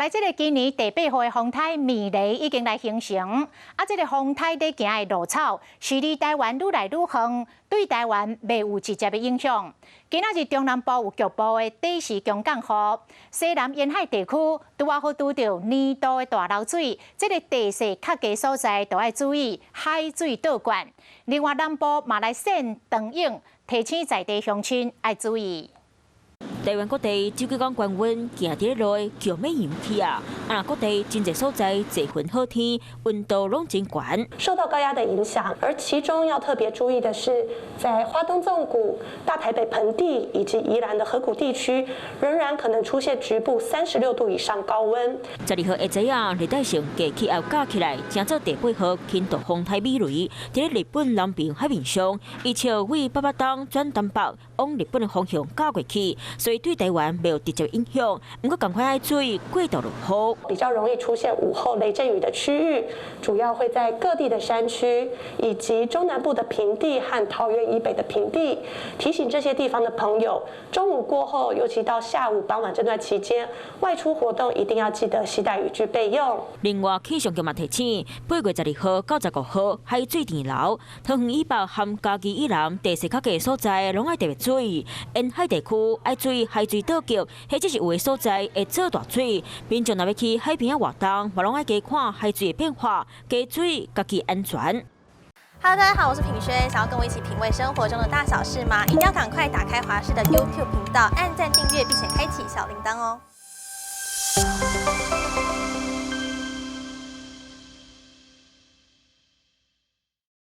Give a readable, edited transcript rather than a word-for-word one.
來，這個今年第八號的風颱米雷已經來形成，啊，這個風颱咧行的路草是離台灣愈來愈遠，對台灣袂有直接的影響。今仔日中南部有局部的短時強降雨，西南沿海地區拄仔好拄著年度的大漏水，這個地勢較低所在都愛注意海水倒灌。另外南部嘛來現長湧，提醒在地鄉親愛注意。台灣各地這幾工高溫，行佇咧路叫欲溶去啊！啊，各地真濟所在濟雲好天，溫度攏真懸。受到高壓的影響，而其中要特別注意的是，在花東縱谷、大台北盆地以及宜蘭的河谷地區，仍然可能出現局部36度以上高溫。12號下晝啊，熱帶性低氣壓加起來，成做第八號輕度風颱米雷，佇咧日本南邊海面上，預測為北北東轉東北，往日本的方向絞過去，所以對台灣袂有直接影響。毋過仝款愛注意過度落雨，比較容易出現午後雷陣雨的區域，主要會在各地的山區以及中南部的平地和桃園以北的平地。提醒這些地方的朋友，中午過後，尤其到下午傍晚這段期間，外出活動一定要記得攜帶雨具備用。另外，氣象局嘛提醒，8月12號到15號海水漲流，桃園以北和嘉義以南地勢較低所在，攏愛特別注意。沿海地區愛注意海水倒灌，或者是有的所在會做大水。民眾若欲去海邊仔活動，嘛攏愛加看海水的變化，加注意家己安全。 Hello，大家好，我是品軒，想要跟我一起品味生活中的大小事嗎？一定要趕快打開華視的 YouTube 頻道，按讚訂閱，並且開啟小鈴鐺哦。